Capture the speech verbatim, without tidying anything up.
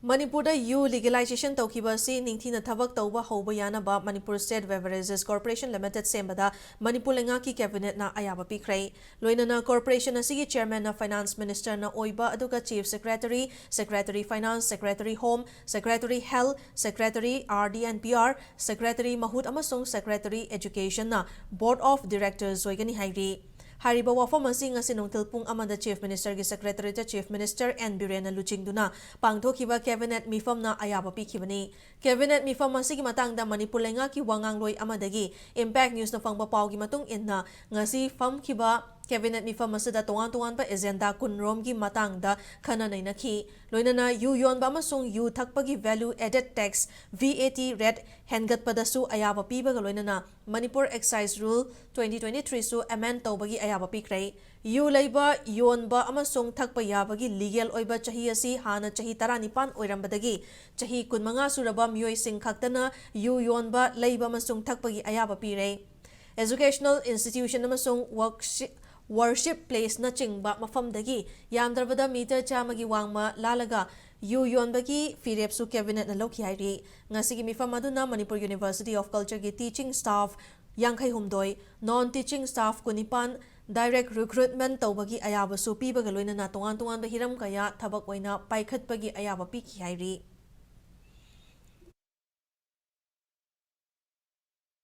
ꯃꯅꯤꯄꯨꯔꯗ U legalisation ꯇꯧꯈꯤꯕ ꯑꯁꯤ ꯅꯤꯡꯊꯤꯅ ꯊꯕꯛ ꯇꯧꯕ ꯍꯧꯕ ꯌꯥꯅꯕ Manipur state beverages corporation limited ꯁꯦꯝꯕꯗ ꯃꯅꯤꯄꯨꯔ ꯂꯩꯉꯥꯛꯀꯤ ꯀꯦꯕꯤꯅꯦꯠꯅ ꯑꯌꯥꯕ ꯄꯤꯈ꯭ꯔꯦ꯫ ꯂꯣꯏꯅꯅ ꯀꯣꯔꯄꯣꯔꯦꯁꯟ ꯑꯁꯤꯒꯤ ꯆꯦꯌꯔꯃꯦꯟꯅ ꯐꯥꯏꯅꯥꯟꯁ ꯃꯤꯅꯤꯁꯇꯔꯅ ꯑꯣꯏꯕ, ꯑꯗꯨꯒ chief secretary, secretary finance, secretary home, secretary health, secretary R D N P R, secretary ꯃꯍꯨꯠ ꯑꯃꯁꯨꯡ ꯁꯦꯀ꯭ꯔꯦꯇꯔꯤ ꯑꯦꯖꯨꯀꯦꯁꯟꯅ ꯕꯣꯔꯗ ꯑꯣꯐ ꯗꯤꯔꯦꯛꯇꯔꯁ ꯑꯣꯏꯒꯅꯤ ꯍꯥꯏꯔꯤ꯫ ꯍꯥꯏꯔꯤꯕ ꯋꯥꯐꯝ ꯑꯁꯤ ꯉꯁꯤ ꯅꯨꯡꯊꯤꯜ ꯄꯨꯡ ꯑꯃꯗ ꯆꯤꯐ ꯃꯤꯅꯤꯁꯇꯔꯒꯤ ꯁꯦꯀ꯭ꯔꯦꯇꯔꯤꯗ ꯆꯤꯐ ꯃꯤꯅꯤꯁꯇꯔ ꯑꯦꯟ ꯕꯤꯔꯦꯟꯅ ꯂꯨꯆꯤꯡꯗꯨꯅ ꯄꯥꯡꯊꯣꯛꯈꯤꯕ ꯀꯦꯕꯤꯅꯦꯠ ꯃꯤꯐꯝꯅ ꯑꯌꯥꯕ ꯄꯤꯈꯤꯕꯅꯤ꯫ ꯀꯦꯕꯤꯅꯦꯠ ꯃꯤꯐꯝ ꯑꯁꯤꯒꯤ ꯃꯇꯥꯡꯗ ꯃꯅꯤꯄꯨꯔ ꯂꯩꯉꯥꯛꯀꯤ ꯋꯥ ꯉꯥꯡꯂꯣꯏ ꯑꯃꯗꯒꯤ ꯏꯝꯄꯦꯛ ꯅ꯭ꯌꯨꯁꯅ ꯐꯪꯕ ꯄꯥꯎꯒꯤ ꯃꯇꯨꯡ ꯏꯟꯅ, ꯉꯁꯤ ꯐꯝꯈꯤꯕ ꯀꯦꯕꯤꯅꯦꯠ ꯃꯤꯐꯝ ꯑꯁꯤꯗ ꯇꯣꯉꯥꯟ ꯇꯣꯉꯥꯟꯕ ꯑꯦꯖꯦꯟꯗꯥ ꯀꯨꯟꯔꯣꯝꯒꯤ ꯃꯇꯥꯡꯗ ꯈꯟꯅ ꯅꯩꯅꯈꯤ꯫ ꯂꯣꯏꯅꯅ ꯌꯨ ꯌꯣꯟꯕ ꯑꯃꯁꯨꯡ ꯌꯨ ꯊꯛꯄꯒꯤ value added tax, V A T rate ꯍꯦꯟꯒꯠꯄꯗꯁꯨ ꯑꯌꯥꯕ ꯄꯤꯕꯒ ꯂꯣꯏꯅꯅ Manipur Excise Rule twenty twenty-three ꯁꯨ amend ꯇꯧꯕꯒꯤ ꯑꯌꯥꯕ ꯄꯤꯈ꯭ꯔꯦ꯫ ꯌꯨ ꯂꯩꯕ, ꯌꯣꯟꯕ ꯑꯃꯁꯨꯡ ꯊꯛꯄ ꯌꯥꯕꯒꯤ ꯂꯤꯒꯦꯜ ꯑꯣꯏꯕ ꯆꯍꯤ ꯑꯁꯤ ꯍꯥꯟꯅ ꯆꯍꯤ ꯇꯔꯥꯅꯤꯄꯥꯟ ꯑꯣꯏꯔꯝꯕꯗꯒꯤ ꯆꯍꯤ ꯀꯨꯟꯃꯉꯥ ꯁꯨꯔꯕ ꯃꯤꯑꯣꯏꯁꯤꯡ ꯈꯛꯇꯅ ꯌꯨ ꯌꯣꯟꯕ, ꯂꯩꯕ ꯑꯃꯁꯨꯡ ꯊꯛꯄꯒꯤ ꯑꯌꯥꯕ ꯄꯤꯔꯦ꯫ Educational institution ꯑꯃꯁꯨꯡ workshi-, worship place ꯅꯆꯤꯡꯕ ꯃꯐꯝꯗꯒꯤ ꯌꯥꯝꯗ꯭ꯔꯕꯗ ꯃꯤꯇꯔ ꯆꯥꯝꯃꯒꯤ ꯋꯥꯡꯃ ꯂꯥꯜꯂꯒ ꯌꯨ ꯌꯣꯟꯕꯒꯤ ꯐꯤꯔꯦꯞꯁꯨ ꯀꯦꯕꯤꯅꯦꯠꯅ ꯂꯧꯈꯤ ꯍꯥꯏꯔꯤ꯫ ꯉꯁꯤꯒꯤ ꯃꯤꯐꯝ ꯑꯗꯨꯅ ꯃꯅꯤꯄꯨꯔ University of Culture ꯒꯤ teaching staff ꯌꯥꯡꯈꯩ ꯍꯨꯝꯗꯣꯏ, non teaching staff ꯀꯨꯟꯅꯤꯄꯥꯟ direct recruitment ꯇꯧꯕꯒꯤ ꯑꯌꯥꯕꯁꯨ ꯄꯤꯕꯒ ꯂꯣꯏꯅꯅ ꯇꯣꯉꯥꯟ ꯇꯣꯉꯥꯟꯕ ꯍꯤꯔꯝ ꯀꯌꯥ ꯊꯕꯛ ꯑꯣꯏꯅ ꯄꯥꯏꯈꯠꯄꯒꯤ ꯑꯌꯥꯕ ꯄꯤꯈꯤ ꯍꯥꯏꯔꯤ꯫